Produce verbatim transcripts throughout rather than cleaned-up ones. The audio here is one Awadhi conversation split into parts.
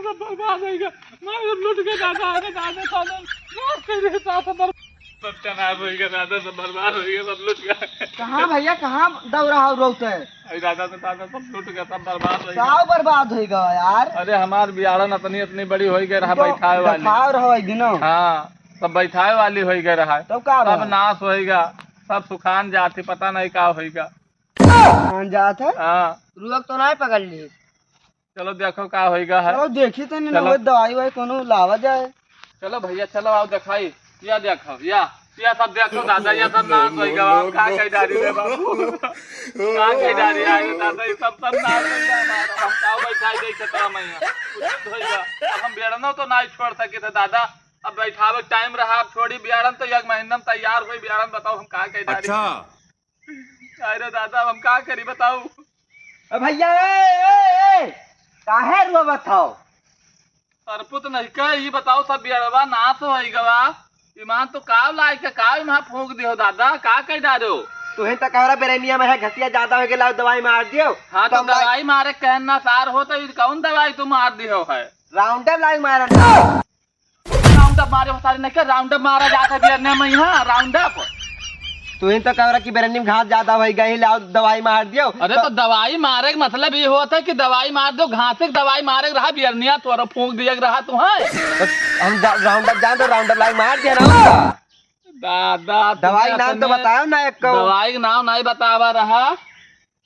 सब बर्बाद होइगा। मैं सब लुट गया दादा, अरे दादा, दादा, माफ कर दे, दादा, सब बर्बाद। सत्यानाश होइगा दादा, सब बर्बाद होइगा, सब लुट गया। कहाँ भैया, कहाँ दौड़ा हो रोते? अरे दादा, तो दादा, सब लुट गया, सब बर्बाद होइगा। का बर्बाद होइगा यार? अरे हमार बियाड़न अतनी, अतनी बड़ी होइगा, रहा तो बैठाए वाली। दिखाओ रहो एक दिनो। हाँ, सब बैठाए वाली होइगा रहा। तो का सब भा? नाश होइगा, सब सुखान जाती, पता नहीं का होइगा। सुखान जात है? हाँ। रुआ तो नहीं पकड़ ली। चलो देखो का होइगा है। चलो देखी तो नहीं चलो। ना, दवाई वाई कोनो लावा जाए। चलो भैया, चलो आओ दिखाई। या देखो, या, या सब देखो दादा, या सब नाश होइगा। हम का कही डारी रे बाबू, का कही डारी आए रे दादा, ये सब सब नाश होइगा हमारा। हम का बैठाई दे खेतवा में यहाँ, कुछ होइगा। अब हम बेड़नो तो नहीं छोड़ सके थे दादा। अब बैठावे टाइम रहा, अब छोड़ी बियाड़न तो एक महीना में तैयार होई बियाड़न, बताओ हम का कही डारी। अच्छा। अरे दादा, हम का करी बताओ। ए भैया, ए, ए, ए, काहे रोवत हो? सरपुत नहीं कह, ई बताओ, सब बियरवा नाश होई गवा। ईमान तो काव लाए के काव इमा फूंक दियो दादा, का कह डारो? तुहे तो कहरा बेरनिया में है, घसिया ज्यादा हो गेला, दवाई मार दियो। हाँ, तो तो हम लाए दवाई मारे कहन ना सार हो, तो ई कौन दवाई तू मार दियो है? राउंडर लाए मारन। राउंडअप मारे हो सारे, नहीं क्या राउंडअप मारा जाता है बियरने में यहाँ, राउंडअप। तू ही तो कह रहा कि बेरनी में घास ज्यादा हो गई, लाओ दवाई मार दियो। अरे तो दवाई मारे का मतलब ये होता है कि दवाई मार दो, घास के दवाई मारे के रहा बियरनिया तोरा फूंक दिया के रहा तू है। तो हम जा-, राउंडअप जान दो, राउंडअप लाइक मार दिया ना उसका। दादा, दवाई के नाम तो बताओ ना एक को। दवाई के नाम नहीं बतावा रहा।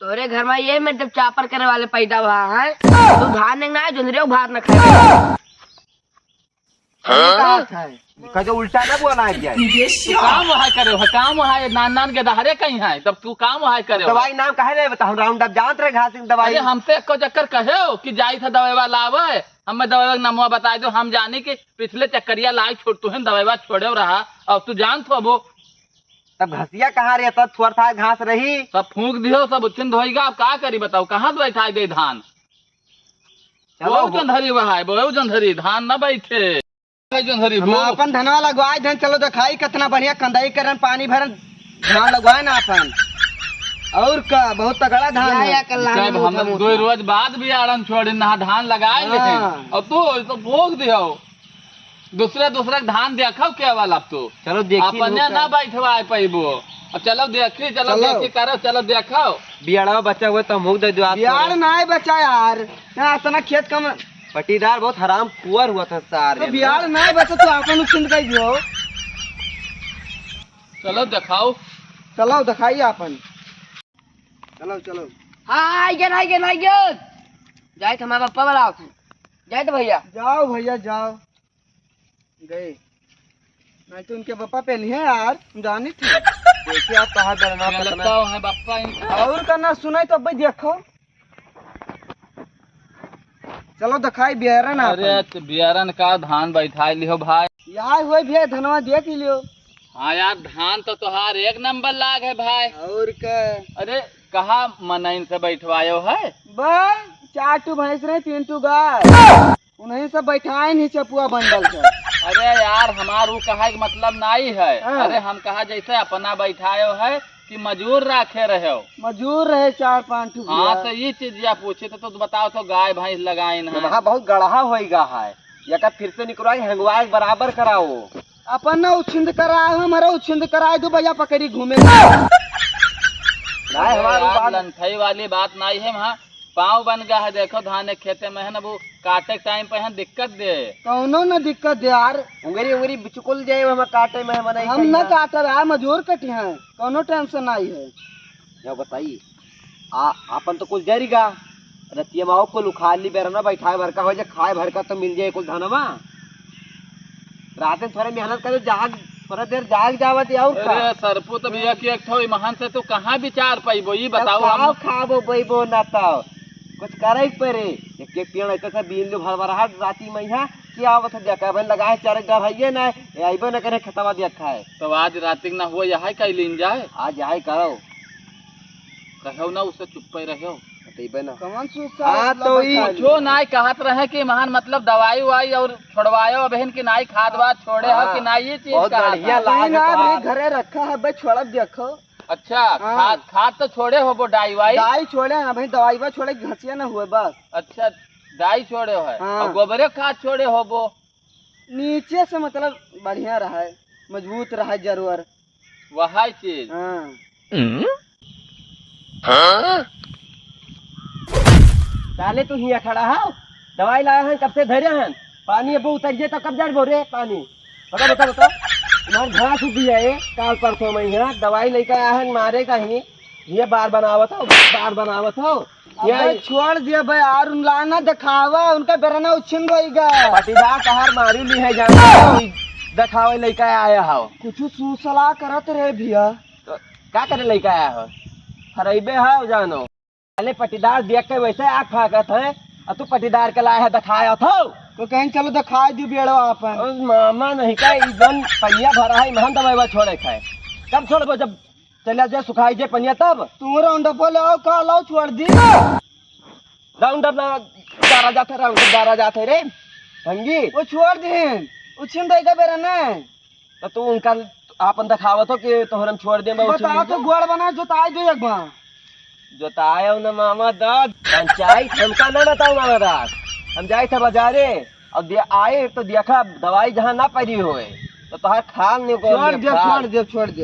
तोरे घर में ये में जब चापर करे वाले पैदा हुआ है, तू धान नहीं ना, जोंधरे भात ना खाए। ये का बात है? इनका जो उल्टा ना बोला है क्या? तू काम वहाँ करे हो, काम वहाँ है, नान नान के दहारे कहीं है, तब तू काम वहाँ करे हो। दवाई नाम काहे नहीं बता, हम राउंडअप जानत रहे, घास की दवाई। अरे हमसे एको चक्कर कहे हो कि जाई था दवाई वाला आवे, हमें दवाई वाला नमवा बताई दो, हम जानी कि पिछले चक्करिया लाग छोड़ तू है दवाई वाला छोड़े रहा, और तू जानत हो वो। तब घसिया कहाँ रहे, तब थोड़ा था घास रही। सब फूंक दियो, सब उच्छिंद होइगा, अब का करी बताओ, कहाँ से बैठाई दे धान? चलो, बहुत हो- जंधरी बहाए, बहुत जंधरी, धान न बैठे। बहुत जंधरी हम बो। अपन धनवा लगवाए धन, चलो दिखाई कितना बढ़िया कंदाई करन, पानी भरन, धान लगवाए ना अपन। और का, बहुत तगड़ा धान या, है। या कल्ला तब में हम मोटा दो मोटा। रोज बाद बियाड़न छोड़े ना, धान लगाए लेकिन। हाँ। अब तू तो भोग दियो। दूसरे, दूसरे के धान देखो केवल अब तू। चलो देखी अपने ना बैठवाए पैबो। अब चलो देखी, चलो चलो। देखी करो, चलो देखो। बियाड़वा बचा हुआ तो हम दे दो आप बियाड़ थोड़े। ना बचा यार, ना इतना खेत कम। पटीदार बहुत हराम खुअर हुआ था सार तो ये बियाड़ ना। ना बचा तो अपन उछिंद कर दियो। चलो दिखाओ। चलो दिखाइए अपन। चलो, चलो। हाँ, आई गए, आई गए, आई गए। जाए तो हमारा पप्पा वाला। जाए तो भैया। जाओ भैया, जाओ। गए। नहीं तो उनके पापा पे नहीं है यार, हम जानी थी। देखिए आप कहाँ डरना ये पटना। लगता है पापा इनका। और करना सुनाई तो अब देखो। चलो दिखाई बियारन अरे आपन। तो बियारन का धान बैठाई लियो भाई। यहाँ हुए भैया धनवा देख ही लियो। हाँ यार धान तो तोहार एक नंबर लाग है भाई। और का? अरे कहा मनइन से बैठवायो है? बस चार टू भैंस रहे, तीन टू गाय। उन्हीं से बैठाए नहीं चपुआ बंडल से। अरे यार, हमार ऊ कहे के मतलब नाई है। हाँ। अरे हम कहा जैसे अपना बैठायो है कि मजूर राखे रहे हो। मजूर रहे चार पाँच ठो हाँ, भैया। तो ये चीज या पूछे तो, तो बताओ तो गाय भैंस लगाइन है। वहाँ बहुत गड़हा होइगा है, यका फिर से निकलवाए, हंगवाए बराबर कराओ। अपन ना उछिंद कराए, हमारा उछिंद कराए दो भैया, पकड़ी घूमे। नहीं, अरे हमारा यार, बात लंठई वाली बात नहीं है वहाँ। पाँव बन गया है, देखो धान एक खेते में है ना, वो काटे के टाइम पे है दिक्कत दे। कौनो ना दिक्कत दे यार। उंगरी उंगरी बिचकुल जाए, हम काटे में है, मनाई हम कहीं ना ना। काटे यार, मजूर कटी हैं, कौनो टेंशन नहीं है। या बताई, आ, आपन तो कुल जरिगा, रतिया में आओ कुल उखाड़ ली, बेरा ना बैठाए भर का हो जाए, खाए भर का तो मिल जाए कुल धनमा। रात में थोड़ा मेहनत करे, जाग, थोड़ा देर जाग जावत, और का? अरे सरपू, तब एक, एक ठो ईमान से तू कहाँ विचार पाइबो, ई तब बताओ का हम। खाबो, बैबो ना तो कुछ करे के पड़े। एक, एक पेड़ ऐसे से बीन लो, भरभराहट राती में यहाँ, क्या आवत है, देखा बहन लगा है, चारे घर है ये ना, ये आइबो ना करे, खतवा देखा है। तो आज रात के ना हुआ, यहाँ कहीं लीन जाए। आज यहाँ करो। कहो ना, उससे चुप्पे रहो। बतइबे ना। कौन चूप हाँ, सा तो ई बता जो दिया। नाई कहत रहे कि महान मतलब दवाई वाई और छोड़वायो बहन की नाई खाद वाद छोड़े हो हाँ, कि नाई ये चीज बहुत कहा बढ़िया था। लाग ना था। अभी घरे रखा है, भाई छोड़ब देखो। अच्छा, हाँ। खाद, खाद तो छोड़े हो वो डाई वाई? डाई छोड़े हैं भाई, दवाई वाई छोड़े, घसिया ना हुए बस। अच्छा, डाई छोड़े है हाँ। और गोबरे खाद छोड़े होबो। नीचे से मतलब बढ़िया रहे, मजबूत रहे जरूर। वही चीज। हाँ। साले तू हियाँ खड़ा हो, दवाई लाया है, कब से धरे हैं, पानी अब उतर जाए तो कब जाए रे पानी? बता, बता, बता। तुम्हार घास उगी है, काल परसों में यहाँ दवाई लेकर आया है, मारे का ही, ये बार बनावत हो, बार बनावत हो। अबे ये छोड़ दिया बे, यार उन लाना दिखावा, उनका बेरना उछिन होइगा। पटीदार तहार मारी ली है, जान दिखावे लेकर आया हो। कुछ सूसला करत रहे भैया। तो का करे लेकर आया हो? हरैबे हो जानो। अरे पटीदार देख के वैसे आँख फाँकत है, और तू पटीदार के लाया है दिखाया थो। तो कहीं चलो दिखाई दी बेड़ो आपन। ओ मामा नहीं का, ई जौन पनिया भरा है, महन दवाई छोड़े खाए। कब छोड़बो? जब चला जाए सुखाई जे पनिया तब। तू राउंडअप ले आओ, का लाओ छोड़ दी। राउंडअप ना, गारा जाते, राउंडअप गारा जाते रे। भंगी। वो छोड़ दे, उछिन दे का बेरा ना। तो तू उनका आपन दिखावत हो कि तोहर हम छोड़ देम, बता तो गोड़ बना जोताई दे एक बार। जोताए हो ना मामा दाद, पंचायत हमका ना बताओ मामा दाद। हम जाए थे बाजारे, अब दे आए तो देखा दवाई जहाँ ना पड़ी होए, तो तोहार खाल ने को छोड़ दे, छोड़ दे, छोड़ दे।